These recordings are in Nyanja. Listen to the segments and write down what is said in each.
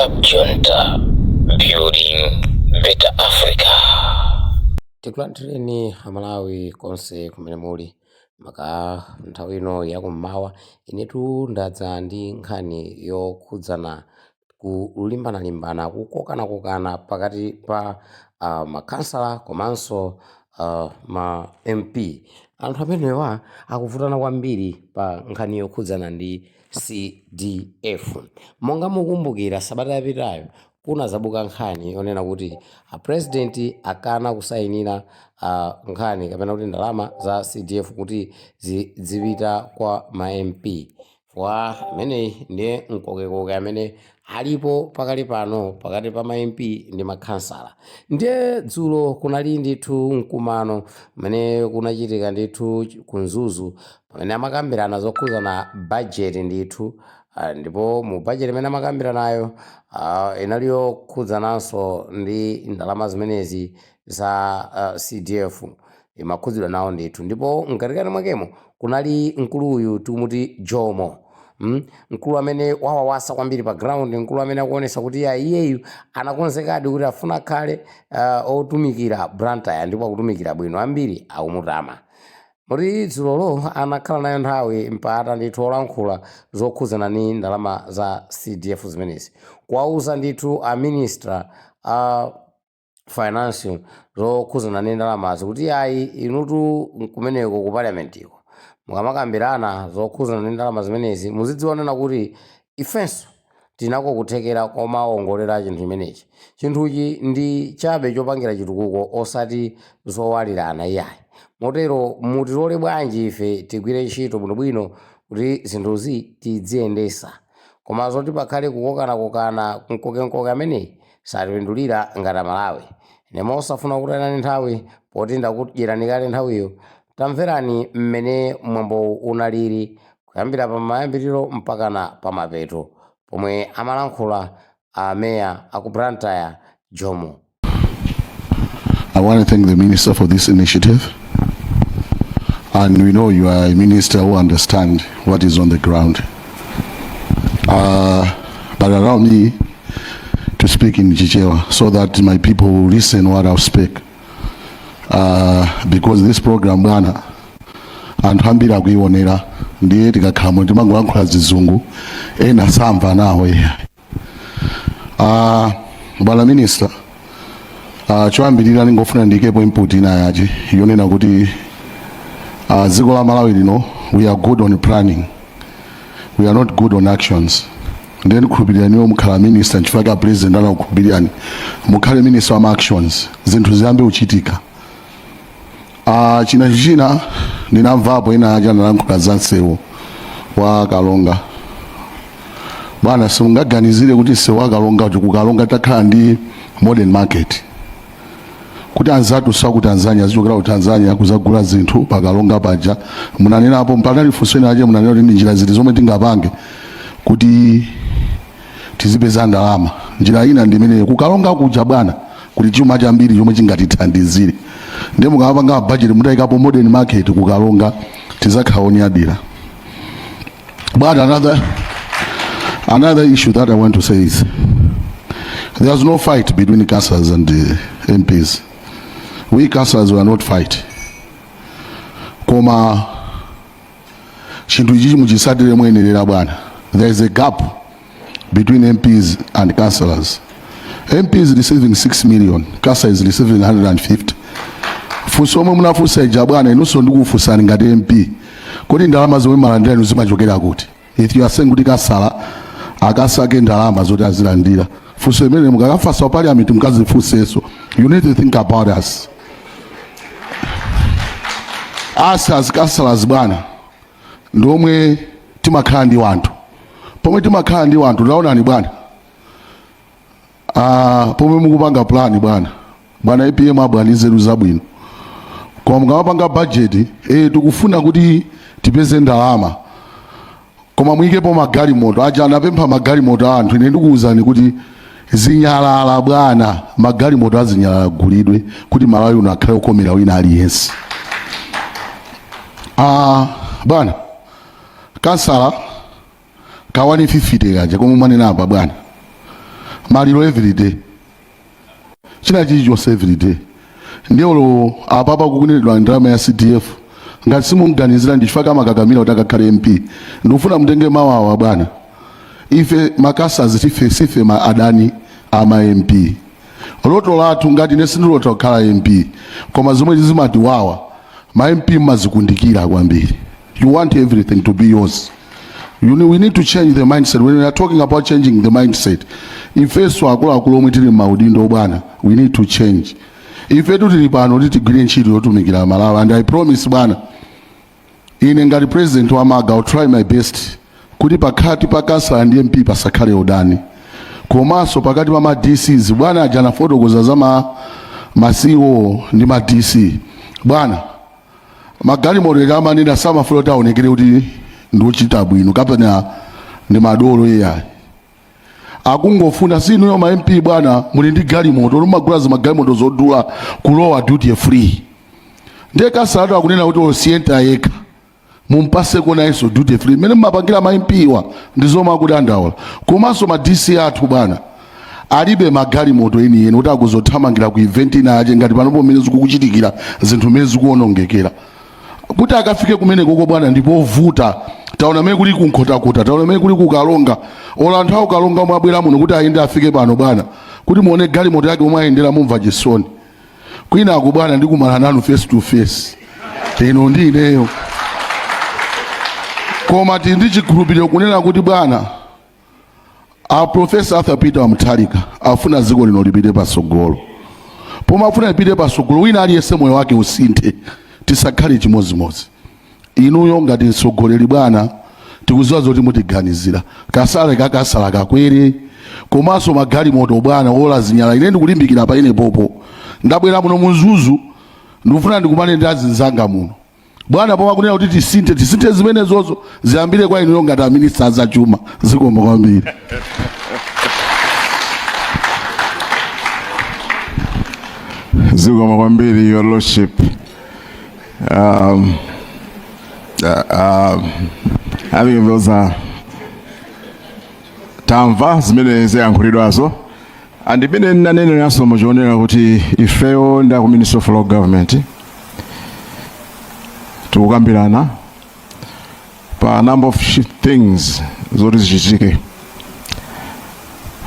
Cab Junta, building better Africa. Tikulandireni Amalawi konse kumene muli maka nthawi ino yakummawa. Inetu ndadza ndi nkhani yokhudzana kulimbanalimbana, kukokanakokana pakati pa makhansala komanso ma MP. Anthu amenewa akuvutana kwambiri pa nkhani yokhudzana ndi CDF. Monga mukumbukira, sabata yapitayo kunazabuka nkhani yonena kuti a President akana kusayinira nkhani kapena kuti ndalama za CDF kuti zipita kwa ma MP. Wa ameneyi ndiye mkokekoke amene alipo pakali pano pakati pa ma MP ndi makhansala. Ndiye dzulo kunali ndithu mkumano umene kunachitika ndithu ku Mzuzu, pamene amakambirana zokhudzana bajeti ndithu. Ndipo mu bajeti imene amakambiranayo inali yokhudzananso ndi ndalama zimenezi za CDF, imakhudzidwa nawo ndithu. Ndipo mkatikati mwakemo kunali mkuluyu tikumuti Jomo, Mkulu amene wawawasa kwambiri pa ground, mkulu amene akuonesa kuti ya iyeyu anakonzekadi kuti afuna akhale otumikira Blantyre, ndipo akutumikira bwino, ambiri akumutama. Moti dzulolo anakhala nayo nthawi, mpata ndithu olankhula zokhudzana ni ndalama za CDF zimenezi, kuwauza ndithu a minister a finance zokhudzana ndi ndalamazi kuti ayi, inutu kumeneko ku parliamentiko mukamakambirana zokhudzana ndi ndalama zimenezi, muzidziwanena kuti ifenso tinako kuthekera komawongolera chinthu chimenechi. Chinthuchi ndi chabe chopangira chitukuko, osati zowalirana iyayi. Motero mutilole bwanji ife tigwire ntchito bwinobwino kuti zinthuzi tidziyendesa. Koma zoti pakhale kukokanakokana, mkokenkoke ameneyi satipindulira ngati Amalawi. Ine mosafuna kutayani nthawi, poti ndakudyerani kale nthawiyo, tamverani mmene mwambo unalili kuyambira pamayambiriro mpakana pamapeto, pomwe amalankhula ameya aku Blantyre, Jomo. I want to thank the minister for this initiative. And we know you are a minister who understands what is on the ground. But allow me to speak in Chichewa so that my people will listen what I speak. Because this program, bwana, anthu ambiri akuionera, ndiye tikakhala timangolankhula zizungu, ena samva nawo iya. Bwana minister, choyambirira ndingofuna ndikepo input ina yache yonena kuti dziko la Malawi lino, we are good on planning, we are not good on actions. Ndiye ndikhulupirira mukhala minister nchifukwa ka President anakukhulupirirani, mukhale minister wa actions, zinthu ziyambe kuchitika. China china ndinamvapo ena aja analankhula za msewu wa Kalonga. Bwana, simungaganizire kuti msewu wa Kalonga, kuti kuKalonga takhala ndi modern market, kuti anzathu sa ku Tanzania azichokera ku Tanzania kuzagula zinthu paKalonga paja. Munanenapo, panali funso ina aje, munanena kuti ndi njira ziti zomwe tingapange kuti tizipeza ndalama. Njira ina ndi imeneyo. KuKalonga kuja, bwana, kuti chuma chambiri chomwe chingatithandizire. Ndiye mukamapanga budget mutayikapo modern market kuKalonga, tizakhala onyadira, bwana. Another issue that I want to say is there's no fight between councillors and the MPs. We councillors were not fight, koma chinthu ichi muchisatire moyenerera, bwana. There is a gap between MPs and councillors. MPs receiving 6 million, councillor is receiving 150. Funso omwe munafunsa ija, bwana, inunso ndikufunsani ngati MP, kuti ndalama zomwe malandira inu zimachokera kuti? If you are saying kuti kansala akasake ndalama zoti azilandira, funso imene mukakafunsa parliament mukazifunsenso. You need to think about us as councillors, bwana. Ndiomwe timakhala ndi wanthu, pomwe timakhala ndi wanthu. Taonani, bwana, pomwe mukupanga plan, bwana, bwana APM abwana nzeru zabwino, koma mukamapanga budget, tikufuna kuti tipeze ndalama, koma muyikepo magalimoto aja anapempha, magalimoto a anthu. Ine ndikuwuzani kuti zinyalala, bwana, magalimoto azinyalala agulidwe kuti Malawi uno akhale okomera wina aliyense. Bwana, kansala ka 150 kaja komwe mwanena apa, bwana, Maliro everyday, china chilichonse everyday. Ndiye olo apapa kukunenedwa ndalama ya CDF, ngati simunganizira ndi chifukwa amakakamira kuti akakhale MP. Ndikufuna mutenge mawu awa, bwana. Ife makasazi tife sife ma adani ama MP. Loto lathu, ngati ine sindilota kukhala MP, koma zomwe zimatiwawa, ma MP mmazikundikira kwambiri. You want everything to be yours. We need to change the mindset. When we are talking about changing the mindset, ifenso akuluakulu omwe tili m'maudindo, bwana, we need to change. Ifetu tili pano kuti tigwire ntchito yotumikira Malawi, and I promise, bwana, ine ngati president wa MALGA, I'll try my best kuti pakati pa kansala ndi MP pasakhale udani, komanso pakati pa ma DCs. Bwana aja anafotokoza za ma CEO ndi ma DC. Bwana, magalimoto eka amanena samafuna kuti aonekere kuti ndi ochita bwino kapena ndi madolo, iyayi. Akungofuna sinuyo ma MP, bwana, muli ndi galimoto, lumagula zimagalimoto zodula, kulowa duty free. Ndiye kasalatu akunena kuti osiyenta yekha mumpase konayenso duty free mmene mmapangira ma MP wa, ndi zomwe akudandaula. Komanso ma DC athu, bwana, alibe magalimoto enieni kuti akuzothamangira ku event ina yache ngati panopo mmene zikukuchitikira zinthu, mmene zikuwonongekera, kuti akafike kumene koko, bwana, ndipovuta. Taona mmene kuli kuNkhotakota, taona mmene kuli kuKalonga. Ola anthu akuKalonga omwe abwera muno kuti ayende afike pano, bwana, kuti muone galimoto yake omwe ayendera, mumva chisoni. Kwina aku, bwana, ndikumana nanu face to face, ino ndi ineyo. Koma tili ndi chikhulupiriro kunena kuti, bwana, a Professor Arthur Peter Mutharika afuna dziko lino lipite patsogolo. Pomwe afuna lipite patsogolo, wina aliyense moyo wake usinthe, tisakhale chimodzimodzi. Inuyo ngati mtsogoleri, bwana, tikudziwa zoti mutiganizira kasale kakasala kakwere, komanso magalimoto, bwana, ola zinyala. Ine ndikulimbikira pa ine popo, ndabwera muno muMzuzu, ndikufuna ndikumane ndi azinzanga muno, bwana. Pomwe akunena kuti tisinthe, tisinthe zimenezozo, ziyambire kwa inuyo ngati aminista azachuma. Zikomo kwambiri. Zikomo kwambiri, Your Lordship. Having those tamva zimene zayankhulidwazo, and imene ndinaneneranso muchionera kuti ifeyo ndi aku Ministry of Local Government tikukambirana pa number of things zoti zichitike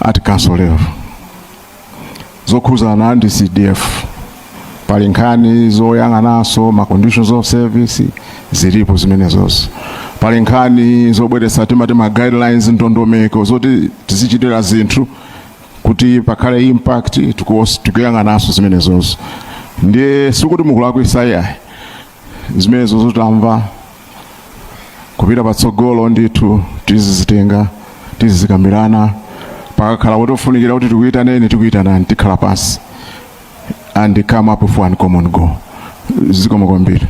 at council level zokhuzana ndi CDF. Pali nkhani zoyang'ananso ma conditions of service, zilipo zimenezonso. Pali nkhani zobweretsa timati ma guidelines, ndondomeko zoti tizichitira zinthu kuti pakhale impact, tikuyang'ananso zimenezonso. Ndiye sikuti mukulakwisa, iyayi. Zimenezo zotamva kupita patsogolo ndithu tizizitenga, tizizikambirana. Pakakhala kuti ofunikira kuti tikuyitaneni, tikuyitanani, tikhala pansi and come up with one common goal. Zikomo kwambiri.